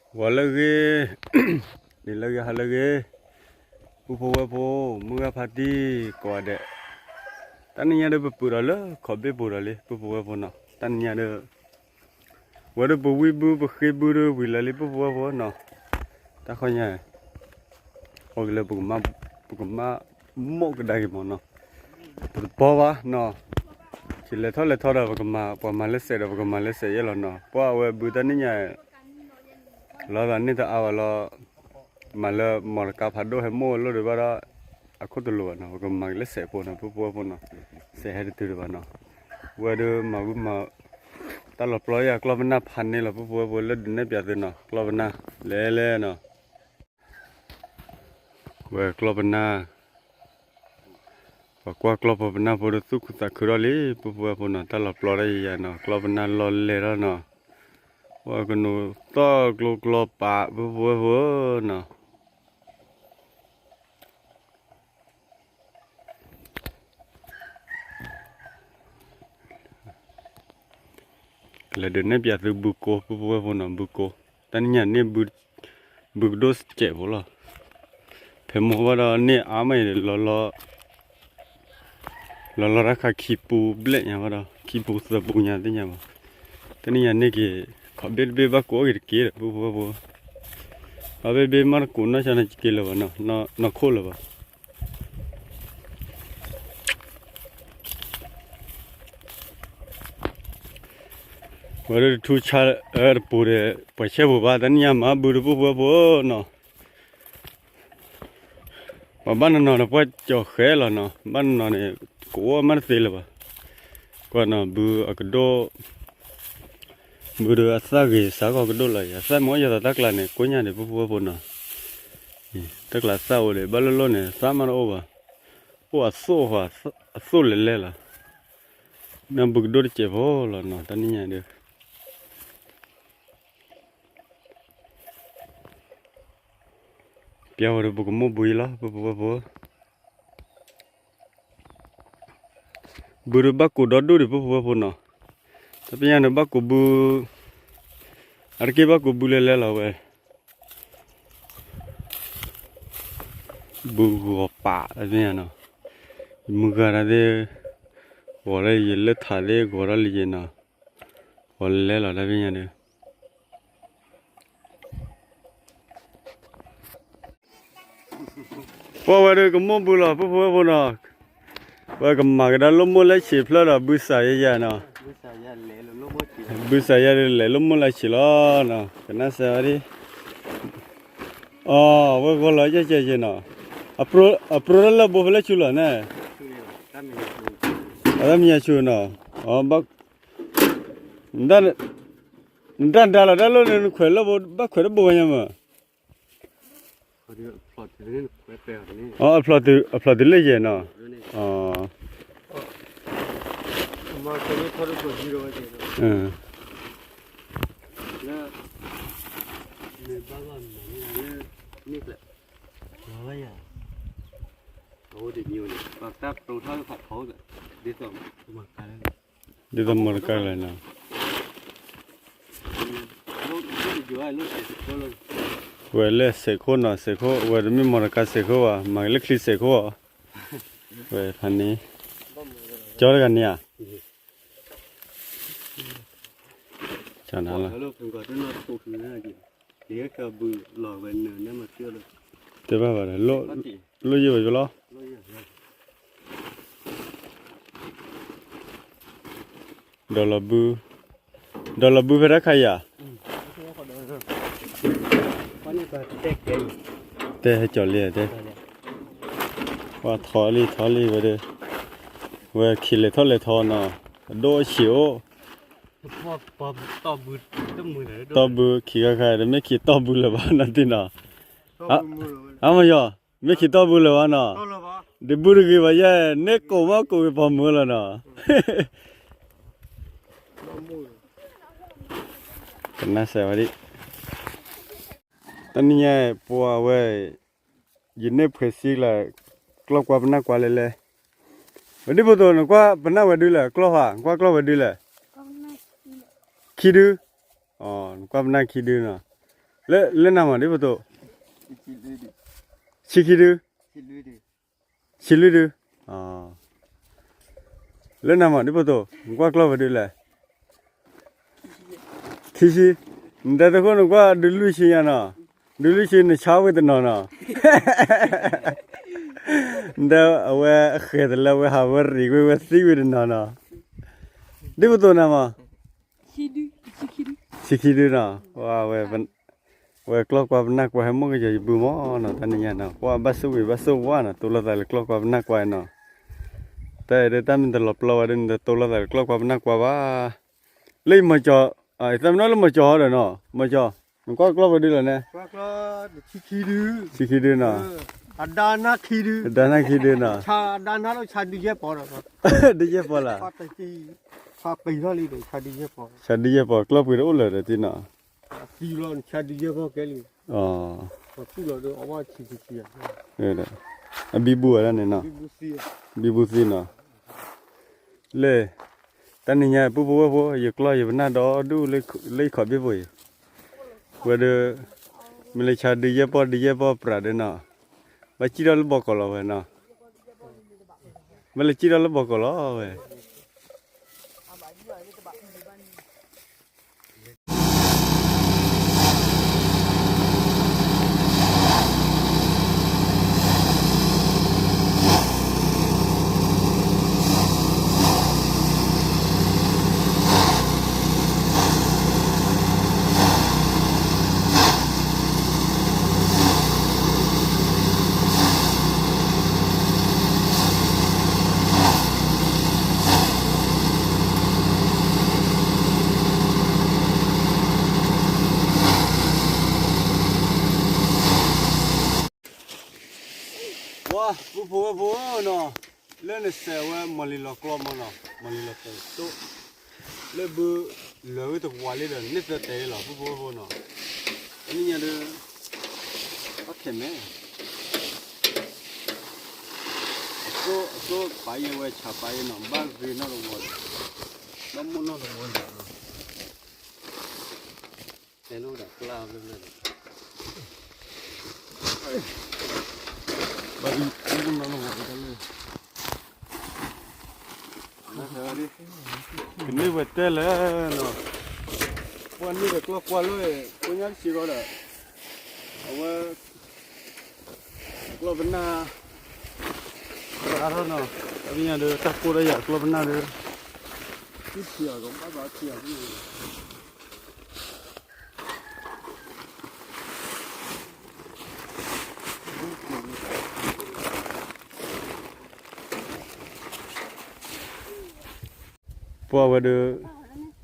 ဂီၤလၢအဂ့ၤ, နံၤလၢအဂ့ၤ ဟါလၢအဂ့ၤ, ပုၢ်ဖိဝဲၢ်ဖိ, မုၢ်ဂၤဖါတံၢ်ကိးဂၤဒဲး, တၢ်နံၤညါဒီးပပုၢ်ဒီးလၢခီၣ်ဘ့ၣ်ပူၤဒီးလံ ပုၢ်ဖိဝဲၢ်ဖိနီၤ, တၢ်နံၤညါဒီး ဝဲဒီးပဝံဘုပဃ့ဘုဒီးဝံၤလၢာ်လံ ပုၢ်ဖိဝဲၢ်ဖိနီၤ, တၢ်ခီညါ အိၣ်က့ၤလၢ ပကမၣ်မိၣ်ကဒါက့ၤမးနီၤ, ပတဘီဘၣ်နီၤ, ကလဲၤထီၣ်လဲၤထီဒီး ပကမၤပှၤမၤလၢစဲးဒီး ပကမၤလၢစဲးယဲၢ်လီၤနီၤ, ပှၤအဝဲဘုတၢ်နံၤညါ လီၤသးန့ၢ်တအါဘၣ်လီၤ, မၤလၢမီတကါဖးဒိၣ်ဟဲမိၣ်ဝဲလိၣ်ဒံးဘၣ်ဒီး အခိၣ်တလိၤဘၣ်နီၤ, ပကမၤက့ၤလၢစဲးဖိနီၤ ပုၢ်ဖိဝဲၢ်ဖိနီၤ, စဲးဟဲတတုၤဒံးဘၣ်နီၤ, ဝဲဒၣ်မၤဝံၤမၤ တၢ်လီၤပျီယၤ ကျီၢ်ပနၢ်ဖးန့ၢ်လီၤ ပုၢ်ဖိဝဲၢ်ဖိ လၢဒုးနဲၣ်ပၠးသုနီၤ, ကျီၢ်ပနၢ် လဲၤလဲၤနီၤ ဝဲကျီၢ်ပနၢ်, ပှၤကွၢ်ကျီၢ်ဖိပနၢ်ဖိဒီးသူၣ်ခုသးခုထီၣ်လံ ပုၢ်ဖိဝဲၢ်ဖိနီၤ, တၢ်လီၤပျီတၢ်ယၤနီၤ, ကျီၢ်ပနၢ်လီၤလဲၤထီၣ်နီၤ, ပှၤကနိးသီၣ်ကျိကျီပာ် ပုၢ်ဖိဝဲၢ်ဖိနီၤ ကလဲၤဒုးနဲၣ်ပၠးသုဘုကိ ပုၢ်ဖိဝဲၢ်ဖိနီၤ, ဘုကိ, တၢ်နံၤညါန့ၣ် ဘုကဒိၣ်စဲးဖိလီၤ, ဖဲမိၢ်ဘၣ်ဒီးန့ၢ်အါမးအံၤ လီၤလီၤတၢ်ခးခံပူၤဘျဲၣ်ညါဘၣ်ဒီး ခံပူၤသၢပူၤညါသ့ၣ်ညါဘၣ်, တၢ်နံၤညါန့ၣ်က့ၤ ခီၣ်ဘ့ၣ်တဘ့ၣ်ဘၣ်ကိးက့ၤတက့ၢ်ဒီး ပုၢ်ဖိဝဲၢ်ဖိ, ခီၣ်ဘ့ၣ်တဘ့ၣ်မ့ၢ်တကိးနီၢ်ဆါန့ၣ် က့ၤလၢၤဘၣ်နီၤ, နီၢ်ခိၣ်လၢၤဘၣ် ဝဲဒၣ်တထူဆါတပူၤဒီး ပှၤဆဲးပူၤဘၣ် တၢ်နံၤညါမၤဘုဒီး ပုၢ်ဖိဝဲၢ်ဖိနီၤ, ပှၤဘၣ်နီၤနီၤဒီးပှၤကၠီၤဃဲလီၤနီၤ, ဘၣ်နီၤနီၤန့ၣ် ကအိၣ်မးတသ့လၢၤဘၣ်, ကွၢ်နီၤ ဘုအကဒိၣ် ဘုဒီးအသၣ်ဂ့ၤစးကီးကဒိၣ်လီၤ, အသၣ်မ့ၢ်အိၣ်ယသးတၢ်ကျးန့ၣ် ကိညါန့ၣ် ပုၢ်ဖိဝဲၢ်ဖိနီၤ, တၢ်ကျးသၣ်အိၣ်ဒီး ဘၣ်လိၣ်လိၣ်န့ၣ် သၣ်မးတအိၣ်ဘၣ်, အိၣ်အသိၣ်ဃီ, အသိၣ်လဲၤလဲၤလီၤ, နဘုကဒိၣ်တစဲးဖိလီၤနီၤ တၢ်နံၤညါဒီး ပျဲဝဲဒီးပကမိၣ်ဘုအံၤလီၤ ပုၢ်ဖိဝဲၢ်ဖိ, ဘုဒီးဘၣ်ကိးဒီဒူၣ်ဒံး ပုၢ်ဖိဝဲၢ်ဖိနီၤ, တၢ်ပညါန့ၣ်ဘၣ်ကိးဘု, အတက့ၢ်ဘၣ်ကိးဘုလဲၤလဲၤလီၤဝဲ ဘုဂီၤပာ်တၢ်ပညါနီၤ, ယမုၢ်ဂၤတၢ်သ့ၣ်, ဂီၤလၢယလၢထးသ့ၣ်ဂီၤတၢ်လံယဲနီၤ, ဂီၤလဲၤလီၤတၢ်ပညါန့ၣ် ပှၤဝဲဒၣ်ကမိၣ်ဘုလီၤ ပုၢ်ဖိဝဲၢ်ဖိနီၤ, ဝဲကမၤကဒါလိၣ်မိၢ်လၢဆံးဖျၢၣ်ဒီး ဘုစးယဲယဲနီၤ, ဘုစးယဲဒၣ်လဲၤလိၣ်မိၢ်လၢဆံးလီၤနီၤ ကနၣ်စၢၤဝဲဒၣ်, အီၤ ဝဲဂီၤလီၤကဲကဲကဲနီၤ, အပြိတၢ်လၢဘိဖဲလဲၣ်ဆူလီၤန့ၣ်, အတၢ်မံၤညါဆူနီၤ, အီၤ နတၢ်ဒါလီၤတၢ်လီၢ်န့ၣ် နခွဲးလၢဘိ ဘၣ်ခွဲးတဘိညါမး, အဖျီတုၤလၢယဲၢ်နီၤ, ဒ်သိးမီတကါလဲၣ်နီၤ, ဝဲလၢစဲးခိၣ်နီၤ စဲးခိၣ် ဝဲတမ့ၢ်မီတကါစဲးခိၣ်ဘၣ် မၤက့ၤလၢချံစဲးခိၣ်အီၤ, ဝဲဖးန့ၣ်, ကၠီတဂၤန့ၣ်ဧါ ကၠီနၤလီၤ, တဲဘၣ်ဘၣ်ဒီး လိၣ်ယံၤဘၣ်ယိလီၤ, ဒီးလီၤဘု, ဒီးလီၤဘုဖဲတၢ်ခါယၤ, တဲဟဲကၠီၤလံတဲ, ပှၤထီလံထီလံဝဲဒီး, ဝဲခံးလဲၤထီၣ်လဲၤထီနီၤ, အဒိၣ်အဆံးအိၣ်, တီၢ်ဘုခံခါခါ တမ့ၢ်ခံးတီၢ်ဘုလၢၤဘၣ်နီၤတံၢ်နီၤ, အါမယီၤ, မ့ၢ်ခံးတီၢ်ဘုလၢၤဘၣ်နီၤ, ဒ့ဘုတဂ့ၤဘၣ်ယဲ, န့ၢ်ကိးမးကိးက့ၤပိာ်မုၣ်လီၤနီၤ, ကနၣ်စၢၤဝဲဒၣ်, တနံၤညါပှၤဝဲ, ယန့ၢ်ဖှဲးစံလၢ, ကျီၢ်ကွၢ်ပနၢ်ကွၢ်လဲၣ်လဲၣ်, ဝဲဒ်ဖိသိး နကွၢ်ပနၢ်ဝဲဒုလဲၣ် ကျီၢ်ဟါ နကွၢ်ကျီၢ်ဝဲဒုလဲၣ်, ခံဒု, နကွၢ်ပနၢ်ခံဒုနီၤ, လၢနၤမးဒ်ဖိသိး, ဆံခံဒု, ဆံလွံၢ်ဒု, လၢနၤမးဒ်ဖိသိး နကွၢ်ကျီၢ်ပှဲၤဒုလဲၣ်, ခံဆံ, နတဲသဃိနကွၢ်ဒုလွံၢ်ဆံညါနီၤ, ဒုလွံၢ်ဆံနဆါဝဲတနီၤနီၤ နတဲအဝဲအဃဲၤတလၢဝဲဟးဝဲရံးကွ့ဝဲသံဝဲတနီၤနီၤ, ဒ်ဖိသိးနၤမး, ဆံခံဒုနီၤ, ဝဲကျီၢ်ကွၢ်ပနၢ်ကွၢ်ဟဲမိၢ်ကယီၤယဘုမးနီၤ တၢ်နံၤညါနီၤ ကွၢ်ဘၣ်ဆိၣ်ဂ့ၤဘၣ်ဆိၣ်ဝါနီၤ တိၢ်လိာ်သးလၢကျီၢ်ကွၢ်ပနၢ်ကွၢ်နီၤ, တၢ်အဲၣ်ဒိးတၢ်မ့ၢ်တလီၤပျီဝဲဒ်န့ၣ် တတိၢ်လိာ်သးလၢကျီၢ်ကွၢ်ပနၢ်ကွၢ်ဘၣ်, လၢယမီၤကၠီၤ, သးမနီလၢမီၤကၠီၤဟီဒီးနီၤ မီၤကၠီၤ, နကွၢ်ကျီၢ်ပှဲၤဒုလီၤနဲ ဆံခံဒု, ဆံခံဒုနီၤ, အဒါနၢ်ခံဒု, အဒါနၢ်ခံဒုနီၤ, ဒုယဲၢ်ပီၤလၢ, ဆါဒုယဲၢ်ပီၤ ကျီၢ်ပှဲၤတအိၣ်လၢၤဒီးတနီၤ, အဘံဘူဝဲဒၣ်န့ၣ်နီၤ, လၢ, တၢ်နံၤညါပူဖိဝဲၢ်ဖိ ယကျီၢ်ယပနၢ်ဒီဒူၣ်လၢယခီၣ်ဘ့ၣ်ဖိအံၤ, ဝဲဒီး, မ့ၢ်လၢဆါဒုယဲၢ်ပီၤဒုယဲၢ်ပီၤပြးဒီးနီၤ, ဘၣ်စံၣ်ထီၣ်လၢဘီကီးလီၤဝဲနီၤ, ဘၣ်လၢစံၣ်ထီၣ်လၢဘီကီးလီၤဝဲ ပှၤ ပူဖိဝဲၢ်ဖိနီၤ, လၢနစဲးဝဲမီၢ်လံၤလီၤကျီမီၢ်နီၤ, မီၢ်လံၤလီၤကျီတိၢ်, လၢဘုလၢာ်ဝဲတကွၢ်လံဒီး န့ၢ်သၢတဲာ်လီၤ ပူဖိဝဲၢ်ဖိနီၤ, တနံၤညါဒီး, ဘၣ်ခဲမဲာ်, အသိပာ်ယဲဝဲဆၣ်ပာ်ယဲနီၤ ဘၣ်ဂ့ၤနီတဝီၤဒီး, ဘၣ်မိၣ်နီတဝီၤဒီး တဲလိာ်ဒၣ်ကျါလၢလၢ, ဘၣ်အံၤ, ကန့ၢ်ဝဲတဲလဲၣ်နီၤ, ပှၤန့ၢ်ဒီးကျီၢ်ကွၢ်လၢ, ကိညါတစံးကီးဒီး, အဝဲ, ကျီၢ်ပနၢ်, အါထီၣ်နီၤ, အသ့ၣ်ညါဒီးတၢ်ကိၢ်တၢ်ယၤကျီၢ်ပနၢ်ဒီး, ထံၣ်အီၤကဘၣ်ဘၣ်ထံၣ်အီၤ ပှၤဝဲဒီး,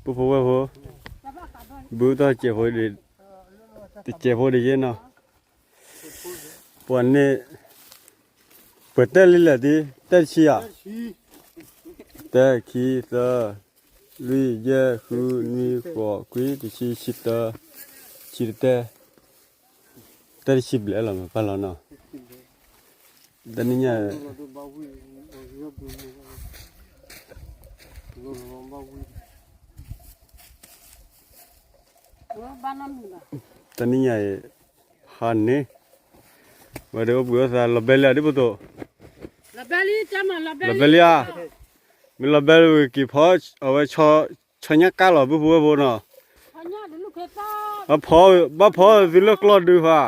ပူဖိဝဲၢ်ဖိ, ဘုတၢ်စဲးဖိ, တစဲးဖိဒ်ယဲနီၤ, ပှၤန့ၣ်, ပှၤတဲလံလဲၣ်ဒ်, တဲတဆံဧါ, တၢ ခံ သၢ လွံၢ် ယဲၢ် ဃု နွံ ဃိး ခွံ တဆံ ဆံတၢ, ဆံတတဲ, တဲတဆံဘျဲၣ်လီၤမ့ၢ်ပၢ်လီၤနီၤ, တနံၤညါ တနံၤညါအံၤ, ဟါန့ၣ်, ဝဲဒီးအိၣ်ဘှံးအိၣ်သါလီၤဘဲလံဧါဒ်ဖိသိး, လီၤဘဲလံဧါ, မ့ၢ်လီၤဘဲလံဝံၤက့ၤဖီ, အဝဲ, ဆီညၣ်ကၢ်လီၤ ပုၢ်ဖိဝဲၢ်ဖိနီၤ, ဘၣ်ဖီသုလၢကျီၢ်ဒုဖး,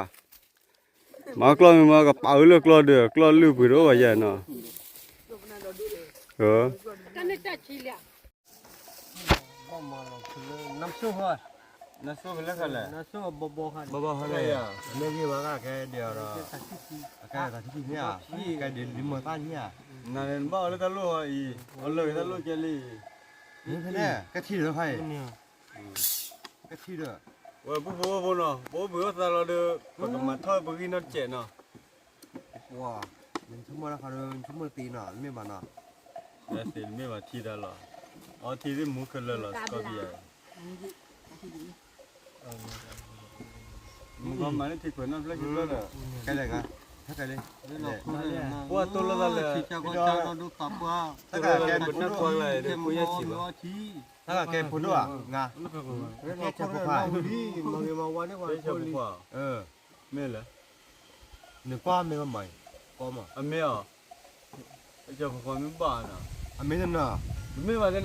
မၤကျီၢ်မ့ၢ်မၤကပာ်ဝဲလၢကျီၢ်ဒု, ကျီၢ်လုၢ်ပှ့ၤတအိၣ်ဘၣ်ယဲနီၤ, နဆိၣ်ဖဲလဲၣ်ခါလဲၣ်, ဘီဘီခါလဲၣ်, မ့ၢ်ဂ့ၤဘၣ်ကကဲဒဲးဒီး, ကဲတၢ်ထံၣ်ထံၣ်မ့ၢ်ဧါ, ကဲဒ်လံမီၤသၣ်မ့ၢ်ဧါ, နဘၣ်အီၤလၢတၢ်လိၣ်အံၤ, အီၤလၢတၢ်လိၣ်ကဲလံ, ဖဲလဲၣ်, ကထံၣ်ဒီးခါအံၤ, ကထံၣ်ဒီး, ဝဲပုၢ်ဖိဝဲၢ်ဖိနီၤ, ပအိၣ်ဘှံးအိၣ်သါလီၤဒီး, ပကမၤထီၣ်ပဂံၢ်နီတစဲးနီၤ ပှၤ, နဆိကမိၣ်တၢ်ခါဒီး နဆိကမိၣ်သ့နီၤ နမ့ၢ်ဘၣ်နီၤ, နသ့နမ့ၢ်ဘၣ်ထံၣ်တၢ်လီၤ, အီထံသ့ၣ်မူခဲလၢာ်လီၤ စကီပယၤ, မူကီမၤလၢထံခွဲးနီၣ်ဖျၢၣ်ခံဖျၢၣ်ဒီး, ကဲလဲၣ်, ပှၤတိၢ်လိာ်သးလၢ, တိၢ်လိာ်သးလၢပနၢ်ကွၢ်လၢဒီး ကိညါစံးဘၣ်, တၢ်ကဲဖိဒိၣ်ဧါ, ငါ, ဖိခွါ, မ့ၢ်လၢ, နကွၢ်မ့ၢ်မး, အမ့ၢ်အီၤ, အမ့ၢ်တနီၤ, မ့ၢ်မးတနီၤ, မ့ၢ်ဟ့ၣ်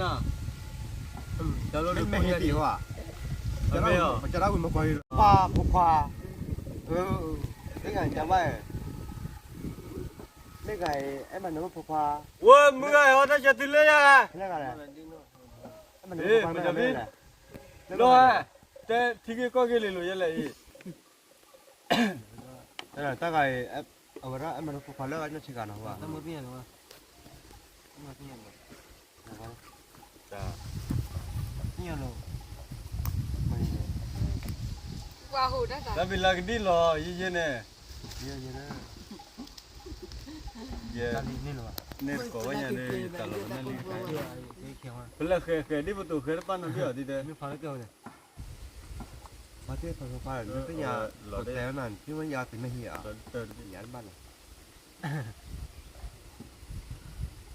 တ့ၢ်ဝဲ, ပကဒၣ်ဝံၤမကွၢ်, ဖိခွါ, မ့ၢ်ဂၤ, မ့ၢ်ဂၤ, အဲၣ်မၤနၢၤဖိခွါ, ဝဲမုၢ်ဂၤဟီတၢ်ကၢတုၤလၢယၤ, မ့ၢ်, လီၤ, တဲထံဂ့ၢ်ကီၢ်ဂ့ၢ်လံလိာ်ယဲလဲၣ်အံၤ တၢ်ဂၤအံၤ, အဝဲဒၣ်အမၤနၢၤဖိခွါလၢအနီၢ်ဆံဂၤနီၤ, တၢ်ဘံလၢကဒံလီၤ ယယဲန့ၣ်, ယဲ, န့ၣ်ကိးဝဲညါန့ၣ် ယတၢ်လီၤနၢ်လံ, ဖဲလဲၣ်ဃဲဃဲဒ်ပတိၢ်ဃဲတပၣ်နီတဘ့ၣ်အီၤဒ်တဲ ပှၤသ့ၣ်ဖးဖး နသ့ၣ်ညါ, ပတဲနၤ နသ့ၣ်ညါတမ့ၢ်ဟံၣ်ဧါ, ယၤတဘၣ်လီၤ, ပတဲ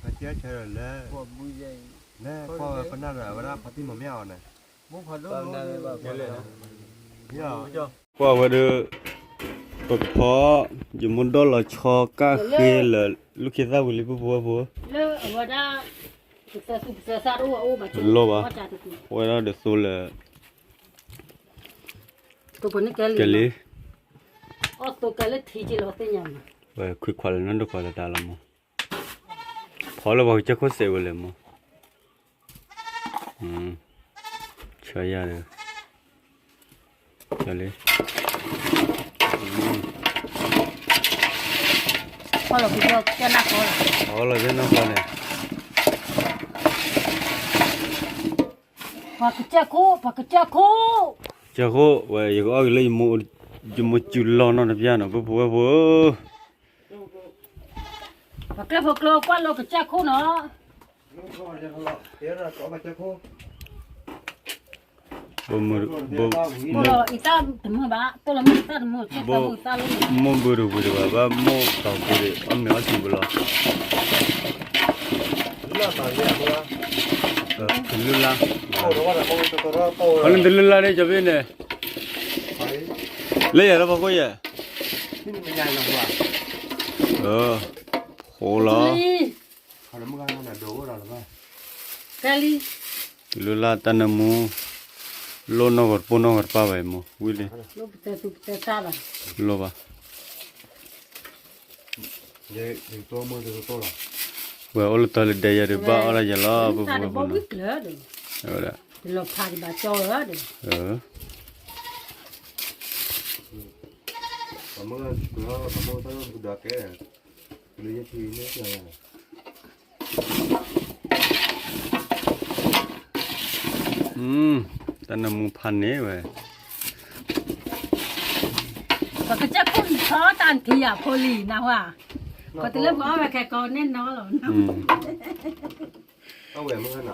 ဆၢဒီးလၢ, လၢကွၢ်ဝဲပနၢ်ဒီး အဝဲဒၣ်ဖါတံၢ်မီၤမ့ၢ်အီၤန့ၣ်, ကွၢ်ဝဲဒီး, ပဖီ, ယမိၢ်ဒီၣ်လီၤဆီကၢ်ဃ့လၢာ် လူၢ်ခ့သၣ်ဝံၤလံ ပုၢ်ဖိဝဲၢ်ဖိ, လီၤဘၣ်, ဝဲဒၣ်ဒ်သိးလၢ ကလံ, ဝဲခွံခွါလၢနၢ်ဒိၣ်ခွါလၢတၢ်လီၤမး, ဖီလၢပှၤကစၢၢ်ခိၣ်စဲးဝဲလဲၣ်မး, ဆၢယၤဒီး, ကလံ, ဖီလီၤကစၢၢ်နၢ်ဃီန့ၣ် ပှၤကစၢၢ်ခိၣ်, ပှၤကစၢၢ်ခိၣ်, ကစၢၢ်ခိၣ်ဝဲ ယကအီၣ်က့ၤလၢ ယမိၢ်စုလီၢ်နီတပျၢ်နီၤ ပုၢ်ဖိဝဲၢ်ဖိဧၢ, ပှၤကျဲဖိကျိကွၢ်လိကစၢၢ်ခိၣ်နီၤ, မိၢ်ဘုတဝံၤတဘၣ် ဘၣ်မိၢ်တီၤပူၤဒံး အီၣ်မ့ၤအီၣ်ထံပူၤလီၤ, တလုၢ်လၢ်, အန့ၣ်တလုၢ်လၢ်န့ၣ် ကၠီဘ့ၣ်န့ၣ်, လၢယၤလၢဖီခိၣ်ယဲၢ်, ဃိလီၤ, တလုၢ်လၢ်တၢ်နၢမူ, လိၣ်နီၢ်ဂီၤတပိၢ်နီၢ်ဂီၤတပၢ်ဘၣ်အံၤမိၢ် ဝံၤလံ, လိၣ်ဘၣ် ဝဲအိၣ်လၢတၢ်လၢဒဲယၤဒုးဘၣ်အီၣ်လၢယၤလီၤ ပဖိဝဲၢ်ဖိနီၤ, ဝဲဒၣ်, တၢ်နၢမူဖးန့ၣ်ဝဲ, ပကစၢၢ်ခိၣ်ထီတၢ်ထံယၤဖိလံနၤဝဲ, ပတလၢပအီၣ်ဝဲခဲကီးန့ၣ်နီၤလီၤ, အဝဲမ့ၢ်နီၤ,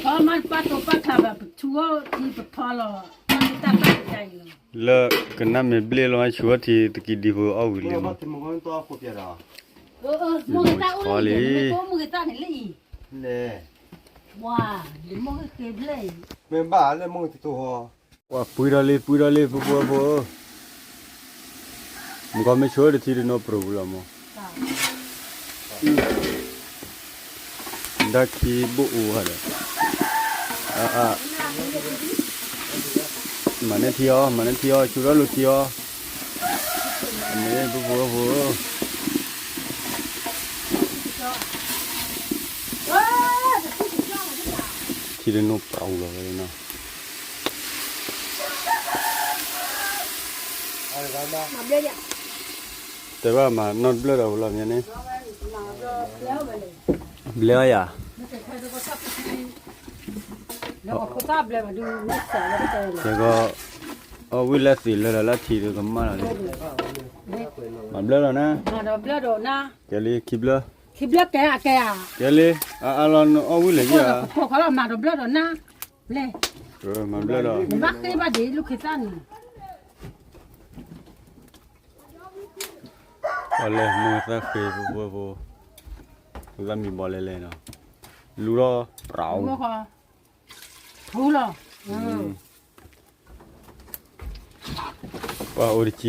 ဖီမးပၢ်တိပၢ်ခးဘၣ် ပဆူၣ်ထံပဖီလီၤ, မ့ၢ်တၢ်ပၢ်တၢ်အံၤလီၤ, လၢကနၣ်မ့ၢ်ဘျ့ၣ်လီၤဆူၣ်ထံတကံဒံဖိအီၣ်ဝံၤလံမး, မိၢ်ဂ့ၤတၢ်အိၣ်လံ, မိၢ်ဂ့ၤတၢ်န့ၣ်လံ, ဝါ, မိၢ်ဂ့ၤက့ၤဘျ့ၣ်, မ့ၢ်ဘၣ်လၢမိၢ်ဂ့ၤတတိၢ်ဟီ, ပှၤပှံထီၣ်လံ ပှံထီၣ်လံ ပှၤဖိဝဲၢ်ဖိဧၢ, မ့ၢ်ကီမ့ၢ်ဆိတထံတနီၤပြူၤလီၤမး, ဒၣ်ခံဘိၣ်အူဟဲဒီး, မၤန့ၢ်ထံအီၤ မၤန့ၢ်ထံအီၤ ဆူထီၣ်လိာ်ထံအီၤ, မ့ၢ်ပှၤဖိဝဲၢ်ဖိဧၢ, ထံတနီၤပြူၤလီၤဝဲနီၤ တဲဘၣ်မၤနီတဘျၢၣ်ဒီးဝဲလီၤမ့ၢ်န့ၣ်, ဘျဲအီယၤ, တဲကီး, အီၣ်ဝံၣ်လၢသ့ၣ်လၢဒီးလၢထံဒီးကမၣ်လီၤလံ, မၤဘျၢၣ်လီၤနၤ, ကဲလံခံဘျၢၣ်, ကဲလံ, အအါလီၤနအီၣ်ဝံၣ်လဲၣ်ယၤ, မၤဘျၢၣ်လီၤ, ပှၤလဲၤမိၢ်သၣ်ဃ့ဖိဖိဖိ, ဖိသၣ်မံၤဘီလဲၤလဲၤနီၤ လူၤလီၤ ပရၤ ထူလီၤ, ပှၤအိၣ်တကံ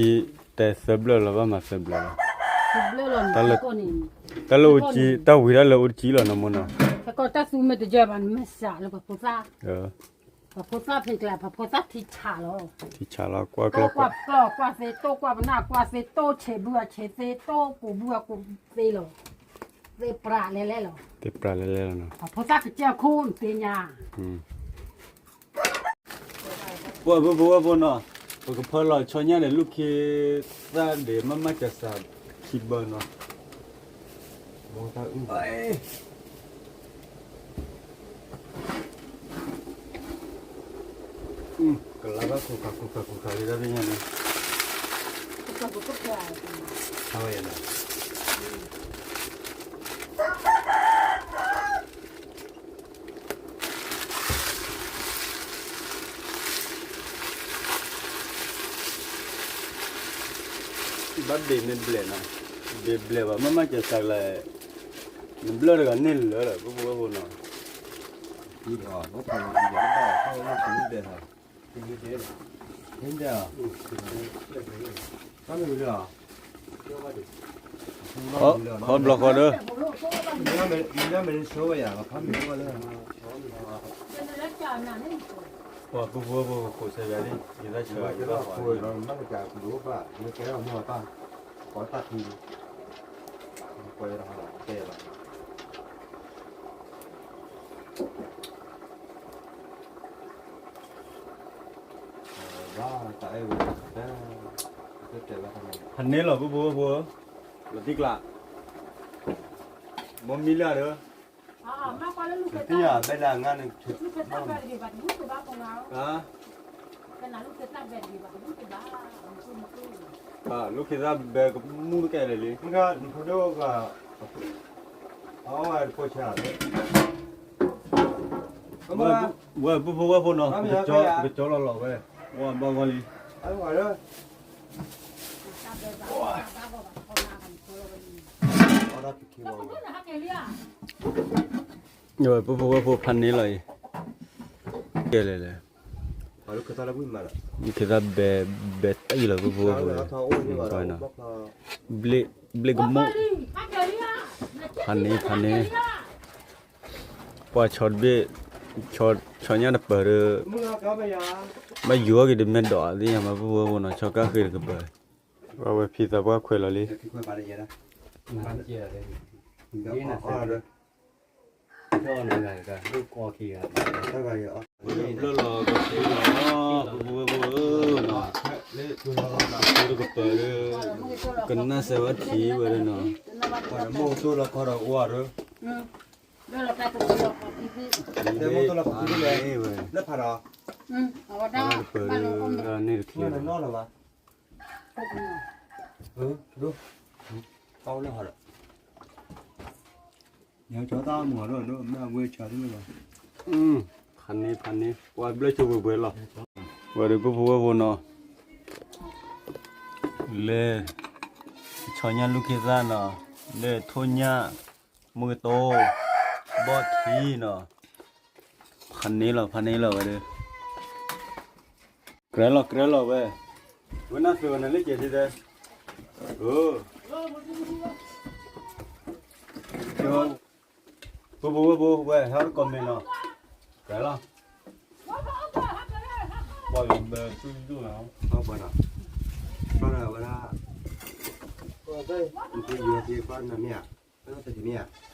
တဲသၢဘျၢၣ်လီၤ ဘၣ်မၤသၢဘျၢၣ်လီၤ, တၢ်လၢအိၣ်တကံ တၢ်ဝံၤတၢ်လၢအိၣ်တကံလီၤ နီၢ်မိၢ်နီၤ, တၢ်သူမ့ၢ်တယၢၢ်ဘၣ် နမ့ၢ်စးလၢပှၤဖိသၣ်, ပှၤဖိသၣ်ဖံးကျါ ပှၤဖိသၣ်ထံဆးလီၤ, ထံဆးလီၤ ကွၢ်ကျီၢ် ကွၢ်ပျီၢ် ကွၢ်သ့တိၢ် ကွၢ်ပနၢ် ကွၢ်သ့တိၢ် ဆံးဘုအဆံးသ့တိၢ် ကိးဘုအကိးသ့လီၤ, သ့ပြးလဲၤလဲၤလီၤ, သ့ပြးလဲၤလဲၤလီၤနီၤ, ပှၤဖိသၣ်ကစၢၢ်ခိၣ်နသ့ၣ်ညါ ပှၤဖိဖိဝဲၢ်ဖိနီၤ, ပကဖၢလီၤဆီညၣ်ဒီး လူၢ်ခ့သၣ်ဒီးမၤမၤကစးခံဘၢနီၤ, ဘီတၢ်အုၣ် ကလါဘၣ်ခူခါခူခါခူခါလံတၢ်သ့ၣ်ညါန့ၣ်, အဝဲယၤန့ၣ် ဘၣ်ဘ့ၣ်န့ၣ်ဘျဲၣ်နီၤ, ဘ့ၣ်ဘျဲၣ်ဘၣ် မ့မ့ၢ်ကစၢ်ကျါ, နဘျၢတဂၤန့ၣ်လၢာ်လၢ ပဖိဝဲၢ်ဖိနီၤ, ခီဘျီဃီဒီး, ပဖိဝဲၢ်ဖိကခိးဆၢယၤလံ ယသးဆၢယၤလီၤ, ပှၤတၢ်ထူ, ပှၤတၢ်ထူ, ဖးန့ၢ်လီၤ ပဖိဝဲၢ်ဖိ, လီၤတံၢ်ကျါ, ဘီမံလၢဒီး, တံၢ်ယၤဘဲဒၣ်ငါန့ၣ်, လူၢ်ခ့သၣ်ဘဲတဂ့ၤဘၣ်တဘူၣ်တဘၣ်, လူၢ်ခ့သၣ်ဘဲကမူၣ်တကဲလၢာ်လံ, အဝဲတဖိဆါလီၤ, ဝဲပဖိဝဲၢ်ဖိနီၤ, ပကကၠီလီၤလီၤဝဲ, ဝဲဘီဂီၢ်လံ, ပဖိဝဲၢ်ဖိဖးန့ၢ်လီၤအံၤ, ကဲလဲၣ်လဲၣ်, လူၢ်ခ့သၣ်ဘဲ, ဘဲတံၢ်လီၤ ပဖိဝဲၢ်ဖိ, ဘျ့ၣ်ကမူၣ်, ဖးန့ၢ် ဖးန့ၢ်, ပှၤဆီတဘ့ၣ်, ဆီညၣ်တပၢၤဒီး, ဘၣ်ယူၤအီၣ်က့ၤတမ့ၢ်ဒီးသ့ၣ်ညါမး ပဖိဝဲၢ်ဖိနီၤ, ဆီကါဃ့ၢ်တကပၢၤ, ပှၤဝဲဖံသးပှၢ်ခွဲးလီၤလံ, ဘျၢၣ်လီၤကသ့လီၤ, ပဖိဝဲၢ်ဖိဧၢ, တကပၢၤဒီး, ကနၣ်စဲးဝဲထံၣ်ဝဲဒၣ်နီၤ, ပှၤတမိၢ်တိၢ်လီၤခီဒီးအိၣ်ဒီး, ဝဲ, တကပၢၤဒီးန့ၣ်တချ့, ဖးန့ၢ် ဖးန့ၢ် ပှၤဘျၢၣ်ဆိပှဲၤပှဲၤလီၤ, ဝဲဒီးပဖိဝဲၢ်ဖိနီၤ, လၢ, ဆီညၣ်လူၢ်ခ့သၣ်နီၤ, လၢထိၣ်ညၣ်, မုၢ်ကတိၤ, ဘီၣ်ထံနီၤ, ဖးန့ၢ်လီၤ ဖးန့ၢ်လီၤဝဲဒီး, ကြၢးလီၤ ကြၢးလီၤဝဲ, ဝဲနၢ်သုးဝဲန့ၣ်လၢကဲဒ်လဲၣ်, အၢ ပဖိဝဲၢ်ဖိဝဲ ဟဲအီၣ်တကိးမ့ၤနီၤ, ကြၢးလီၤ, ပှၤဘၢသုဒိၣ်နီၤ, ပှၤဝဲဒၣ်, ပှၤသ့ၣ်, ပှၤသ့ၣ်မ့ၢ်ဧါ, ပှၤသ့ၣ်မ့ၢ်ဧါ, ယမ့ၢ်ဂ့ၤလၢယၤ ဒိၣ်ဘၣ်ဘၣ်နၤရိလီၤ, မၤကမ့ၢ်ထီၣ်နီၤ, တ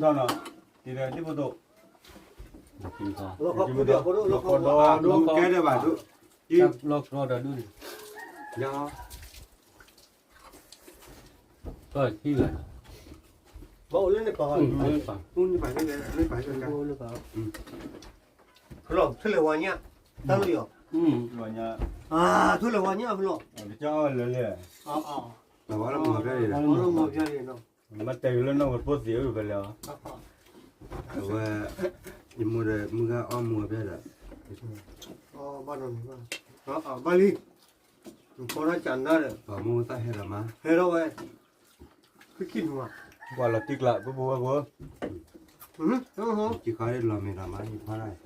ံၤဒီးဒ်ဖိသိး, လီၤကီဒီးဒိၣ်, လီၤကီဒီးဒိၣ်, လီၤကီဒီးဒိၣ်န့ၣ်, ယၤ ဘၣ်အိၣ်လၢန့ၣ်ပာ်, ဖဲလီၤ ထူလဲၤဝါညၣ်, တၢ်လီၤယီၤ, ထူလဲၤဝါညၣ်ဖဲလီၤ, ကၢ်အီၣ်လၢလဲၣ်, မၤတဲာ်က့ၤလၢနီၢ်ကဖိသ့ၣ်အိၣ်ဖဲလဲၣ်, အဝဲ, ယမိၢ်ဒီးမုၢ်ဂၤအီၣ်မူအီၣ်ဖဲဒီး, ဘၣ်လံ, နဖီထီၣ်ကနၣ်ဒီး, ပှၤမိၢ်သၣ်ဟဲဒီးမး, ဟဲထီၣ်ဝဲ, ပှၤလီၤတံၢ်ကျါ ပပဝဲဖိ, ယခီလီၤမ့ၢ်ဒီးမး ယဖီထီၣ်,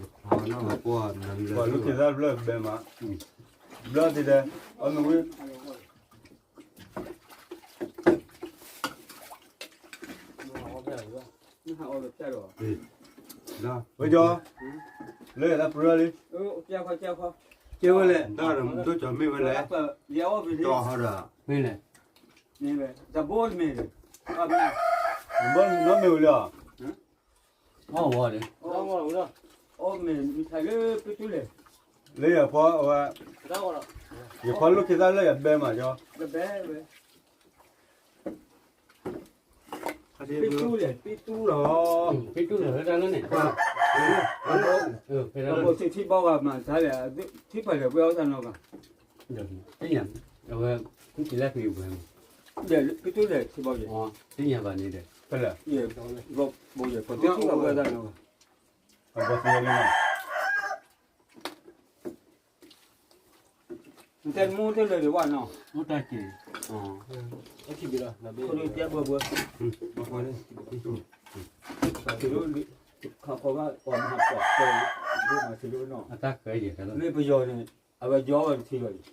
ပှၤလူၢ်ခ့သၣ်ဖျၢၣ်ဘဲမး, ဘျီသ့ဒီး, အီၣ်မ့ၢ်ဝံၤ ဝဲကီ, လၢယသးပရၢလံ, ကဲဝဲလဲၣ်, ဒိၣ်ကီၤမ့ၢ်ဝဲလဲၣ်, ကီၤဟီဒီး, မ့ၢ်လဲၣ်, တဘိမ့ၢ်, ဘိနီမ့ၢ်ဝဲလၢ, အီၣ်ဝီဒီး, အီၣ်မ့ၢ်မ့ၢ်ထါလၢပတူၢ်လဲၣ်, လၢယဖီအဝဲ, ယဖီလူၢ်ခ့သၣ်လၢယဘဲမးကီ, ပတူၢ်လဲၣ် ပတူၢ်လီၤ, ပတူၢ်လီၤလၢတၢ်လၢန့ၣ်, ပဘိသ့ထံဘီဂၤမး တၢ်လဲၣ်, ထံပှဲၤလဲၣ်ပှဲၤအီၣ်တၢ်နီတဂၤ, အဝဲ, ပတူၢ်လဲၣ်ထံဘီယဲၢ်, သ့ၣ်ညါဘၣ်န့ၣ်ဒီး, ဖဲလဲၣ်, ဘိယဲၢ် ပှဲၤထံပှဲၤအီၣ်တၢ်နီတဂၤ, အဘိသ့လၢ နတဲမူတလၢာ်ဒံးဝဲနီၤ, မူတၢ်က့ၤ, တဲဘၢဘၢ, ခီခီဘၣ်ပှၤမၤပှၤတဲ, မၤသ့ဒိၣ်နီၤ, မ့ၢ်ပယီၤန့ၣ်, အဝဲယီၤဝဲတထံလီၤ,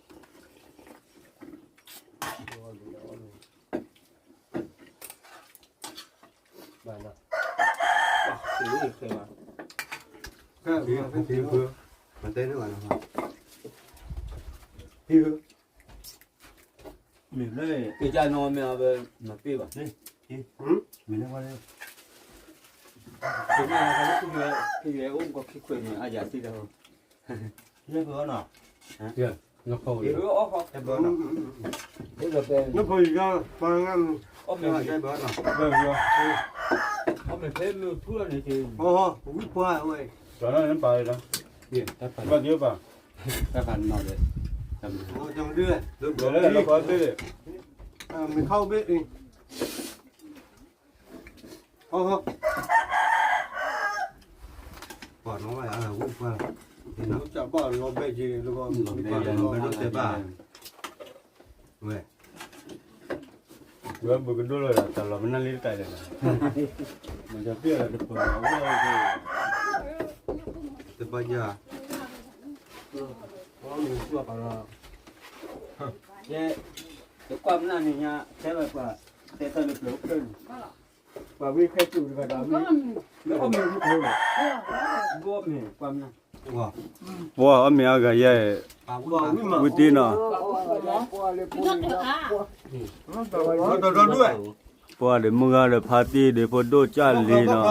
ဘၣ်, မ့ၢ်လၢ က့ၤကၢ်နီၢ်မ့ၢ်အဝဲ, မၤပ့ၢ်ဘၣ်, မ့ၢ်လၢဝဲလၢ, က့ၤကၢ်နီၢ် ဖဲလၢ ဖဲလၢအိၣ်ကီၢ်ခံခွဲးန့ၣ် အယၤသ့လၢ, လၢပအီၣ်နီၤ, နဖီဝဲ, နဖီယံၤကၢ်, အီၣ်မ့ၢ်ဖဲမုၢ်ဖုလီၤန့ၣ်က့ၤ, ဝံၣ်ပှၢ်ဝဲ, ဘၣ်ဒံးဘၣ်, တၢ်ဖးနီၤဒီး, လၢလၢလၢခီဘ့ၣ်, မ့ၢ်ခီဘ့ၣ်အံၤ, ပှၤနီၣ်ဘၣ်ယၤဝံၣ်ပှၢ်, ဘၣ်လီၤဘဲက့ၤလၢ, ဘၣ်လီၤဘဲလီၤတဲဘၣ်, ဝဲ, ဝဲဘုကဒိၣ်လီၤဒီး တၢ်လီၤမနုၤလံတၢ်လဲၣ်, မၤစၢၤပ့ၢ်လီၤတပၢၤ, တဘၣ်ယၤ, ယကွၢ်မနုၤန့ၣ်ညါ တဲဝဲပှၤ, တဲတၢ်န့ၣ်ပျဲၢ်အိၣ်ဖျၢၣ်န့ၣ်, ပှၤဝံၣ်ခဲတူာ်တဂၤဒီး, မ့ၢ်အီၣ်မ့ၢ်ဝံၣ်ဖိလီၤ, ဘိအီၣ်မ့ၢ်ပှၤမနုၤ, ပှၤအီၣ်မ့ၢ်အါဂၤယဲၢ်, ဝံၣ်တ့ၢ်နီၤ, ပှၤဒီးမုၢ်ဂၤဒီးဖါတံၢ်ဒီးဖိဒိၣ်ကၢ်လံၤနီၤ,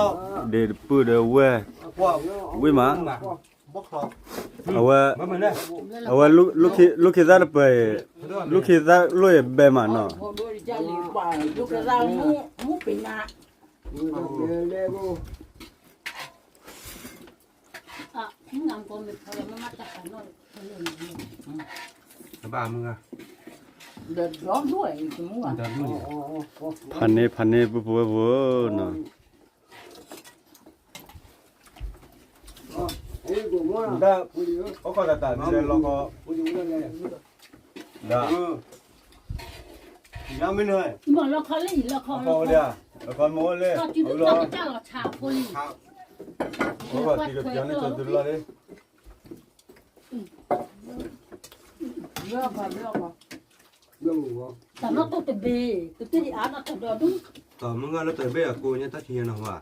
ဒီးတပုၢ်ဒီးဝဲၢ်, ဝံၣ်မး, အဝဲ, အဝဲ, လူၢ်ခ့သၣ်တပၢၤအံၤ, လူၢ်ခ့သၣ်လိၣ်အံၤဘဲမးနီၤ, ဘၣ်မုၢ်ဂၤ, ဖးန့ၢ်ဖးန့ၢ်ပူၤပူၤဝဲပူၤနီၤ, ဒၣ်, လီၤခီ, လီၤခီမ့ၢ်အိၣ်လဲၣ်, အတံၤကပျီန့ၣ်ကၠီၤသုလီၤလံ, တၢ်မ့ၢ်တဘ့ၣ်, တၢ်မ့ၢ်ဂၤလၢတၢ်ဘ့ၣ်အဃိ ညါတၢ်ထံၣ်ညါနီၤဝဲ,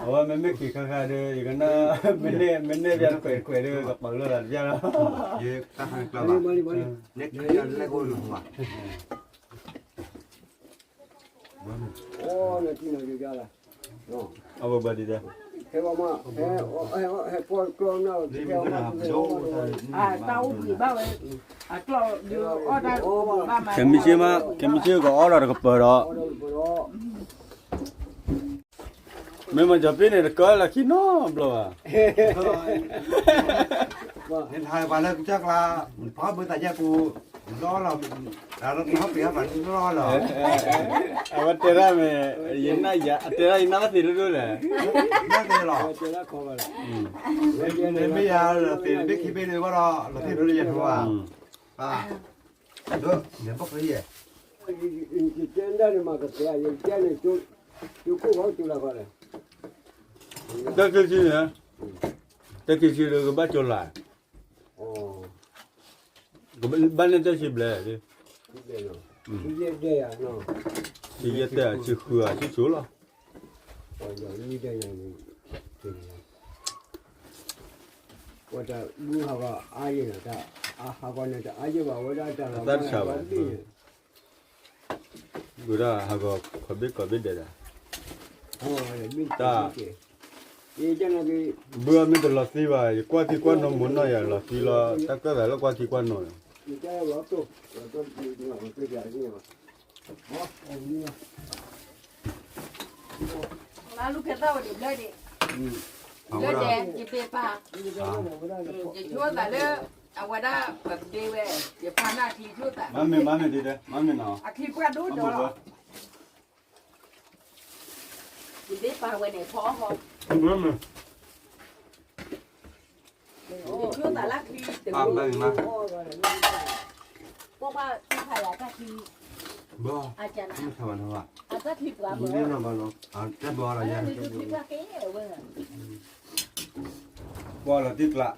အဝဲမ့မ့ၢ်က့ၤခါခါဒီး ယကနၣ်, မ့ၢ်န့ၢ်ပျဲတခွဲးတခွဲးဒီး ကပာ်လီၤသးတပျၢ်လီၤ, ယတၢ်ခါန့ၣ်ကျါဘၣ်, နဲၣ်က့ၤလဲၣ်အိၣ်နီၤဝဲ အဝဲဘၣ်ဒ်လဲၣ်, ခဲမုၢ်ဆ့ၣ်မး ခဲမုၢ်ဆ့ၣ်ကအီၣ်ဒီးတကပၤဒီး, မ့ၢ်မၤကၠီၤပ့ၢ်န့ၣ် တကၢလၢခံနီတဘျီဘၣ်, နထါပှၤလၢကစၢ်ကျါ, ဖးဘၢသးယဲၢ်ပူၤ, လီၤလီၤ, တၢ်လီၤပ့ၤဟီပ့ၤဟီပာ်လီၤလီၤ, အဝဲတဲဒၣ်မ့ၢ်, ယနၢ်ယၤ အတဲဒၣ်ယနၢ်ဘၣ်သ့ၣ်ဒိၣ်ဒိၣ်လဲၣ်, နၢ်သ့ၣ်လီၤ, မ့မ့ၢ်ယၤသ့ၣ်တဘ့ၣ်ခံဘ့ၣ်န့ၣ်ဘၣ်ဒီး လီၤသ့ၣ်ဒိၣ်လၢယထူၣ်ဘၣ်, ဒိၣ်န့ၣ်ဘၣ်ကယဲၢ် တၢ်ခံဆံန့ၣ်, တၢ်ခံဆံဒီးကဘၣ်ကၠိလၢ်, ကဘၣ်န့ၢ်တၢ်ဆံဘျဲၣ်, ဆံယဲၢ်တဲ, ဆံဃုဧါ ဆံဆိလီၤ, ဝဲတၢ်ဘူၣ်ဟးဂီၤအါယဲၢ်, ဟးဂီၤန့ၣ်တအါယဲၢ်ဘၣ်ဝဲဒၣ်တၢ်လီၤ, တၢ်တဆါဘၣ်, ဝဲဒၣ်ဟးဂီၤခီၣ်ဘ့ၣ်ကီၢ်ဘ့ၣ်ဒဲးဒၣ်, တၢ်, ဘုအမ့ၢ်တလီၤသံဘၣ် ယကွၢ်ထံကွၢ်နိမိၢ်နီၢ်ယၤလီၤသံလီၤ တၢ်ကၢၣ်သးလၢကွၢ်ထံကွၢ်နိလီၤ, မၤလူၤကဲသၣ်ဝဲဒၣ်ဘျၢဒ့ၣ်, ဘျၢဒဲး ယဘ့ၣ်ပၢ်, ယဆိသးလၢ အဝဲဒၣ်ပှၤဘ့ၣ်ဝဲ, ယပၢ်န့ၣ်အချံဆိသး, မ့ၢ်မ့ၢ်ဒ်တဲ မ့ၢ်မ့ၢ်နီၤ, အချံပှၢ်ဒိၣ်ဒီး ယဘ့ၣ်ပၢ်ဝဲန့ၣ်ဖီအီၣ်ဃီ, ယဆိသးလၢချံတဂ့ၤ, ပှၤပှၤသံဖးယၤတၢ်ချံ, အတၢ်ချံပှၢ်မ့ၢ်, တၢ်ချံပှၢ်ကဲဝဲ, ပှၤလီၤတံၢ်ကျး ပှၤ,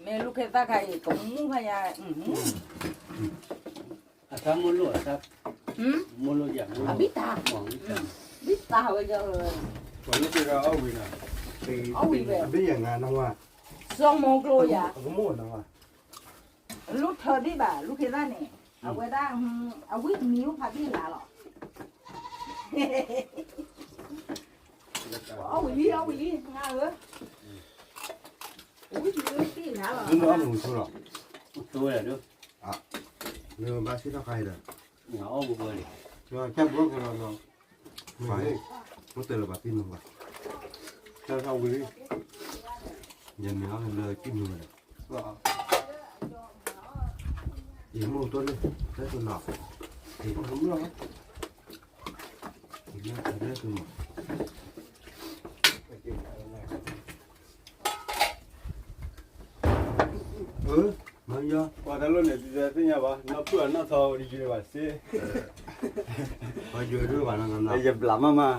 မ့ၢ်လူၤကဲသၣ်ခါအံၤ ကမူၣ်ခါယါ, အတၢ်မိၢ်လိၣ်, မိၢ်လိၣ်ယၤ, အဘံၣ်တၢ်, ဘံၣ်တၢ်ဝဲ, ပှၤလၢကဲအီၣ်ဝံၤနီၤ, အီၣ်ဝံၤဝဲ, အဘံၣ်ယၤငါနီၤဝဲ, စီၤမိၤကျိယၤ, အကမိၣ်နီၤဝဲ, လူၤထၢဘ့ၣ်ဘၣ် လူၤကဲသၣ်န့ၣ်, အဝဲဒၣ်, အဝံၣ်မံၤအိၣ်ဖးဘ့ၣ်လါလီၤ, အီၣ်ဝံၤလံ အီၣ်ဝံၤလံ ငါဧၢ, အဝံၣ်မံၤအိၣ်ဖးဘ့ၣ်လါလီၤ, အီၣ်မံၤဆိလီၤ, ဘၣ်ဆ့ၣ်ထီၣ်ခါအံၤဒီး, အီၣ်ဝံၤလံ, တၢ်ဘျီကလီၤနီၤ, မ့ၢ်, မ့ၢ်တၢ်လၢဘၣ်တံၢ်မုၢ်ဘၣ်, တၢ်ထီၣ်ဝံၤလံ, ယမ့ၢ်အီၣ်လၢတံၢ်မုၢ်ဘၣ်ဒီး, ယမိၢ်တိၢ်လၢ, တၢ်တနီၤ, ယမိၢ်, ယမိၢ်, အၢ, မၤယီၤ ပှၤတၢ်လိၣ်န့ၣ် တသ့ၣ်ညါဘၣ် နီၢ်ဖုၣ်အနီၢ်ထီဒ်ယဘၣ်စ့, ယဘျးမးမး,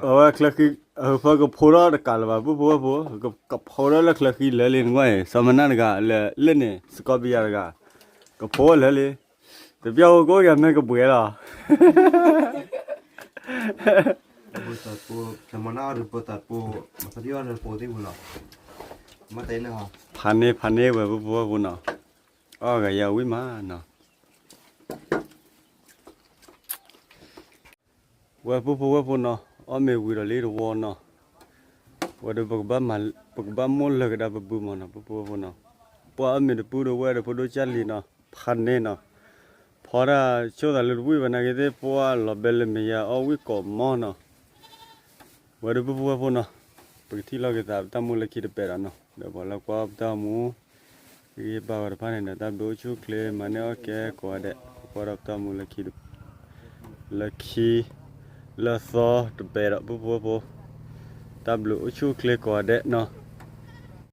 အဝဲချၢဃံ, အဟၢဖၢကဖိထီၣ်တကးလၢၤဘၣ် ပုၢ်ဖိဝဲၢ်ဖိ, ကဖိထီၣ်လၢချၢဃံလၢာ်လံနကွၢ်အံၤ စီၤမနၢ်တဂၤလၢာ်န့ၣ် စကီပယၤတဂၤ, ကဖိလၢာ်လံ, တပျီၢ်ဖိကိးဂၤမ့ၢ်ကဘှဲးလီၤ. ဖးန့ၢ်ဖးန့ၢ်ဝဲပုၢ်ဖိဝဲၢ်ဖိနီၤ, အီၣ်ဂၤယၤဝံၣ်မးနီၤ. ဝဲပုၢ်ဖိဝဲၢ်ဖိနီၤ, အီၣ်မ့ၤဝံၤဒီးလံတဝီနီၤ, ဝဲဒီး ပကဘၣ်မိၢ်လၢကဒါပဘုမးနီၤ ပုၢ်ဖိဝဲၢ်ဖိနီၤ, ပှၤအီၣ်မ့ၤတပုၢ်ဒီးဝဲဒီးဖိဒိၣ်ကၢ်လံၤနီၤ ဖးန့ၢ်နီၤ, ဖီဒၣ်ဆိသးလၢတဝံၣ်ဝဲနာ်က့သ့ၣ် ပှၤလီၤဘဲလၢမဲာ်ယါအီၣ်ဝံၣ်ကိးမီၤနီၤ. ဝဲဒီးပုၢ်ဖိဝဲၢ်ဖိနီၤ, ပကထံၣ်လိာ်က့ၤသးပတၢ်မူလၢခံတပဲာ်ဒီးနီၤ, ဒီးပှၤလၢကွၢ်ပတၢ်မူ ဂ့ၤဘၣ်ဝဲတဖၣ်န့ၣ်ဒီး တၢ်ဘျုးအိၣ်ဆူၣ်အိၣ်ချ့ မၤန့ၢ်အီၣ်ကဲကိးဂၤဒဲး, ပကွၢ်ဒီးပတၢ်မူလၢခံ, လၢခံ, လၢသီတပဲာ်ဒီးပုၢ်ဖိဝဲၢ်ဖိ, တၢ်ဘျုးအိၣ်ဆူၣ်အိၣ်ချ့ကိးဂၤဒဲးနီၤ.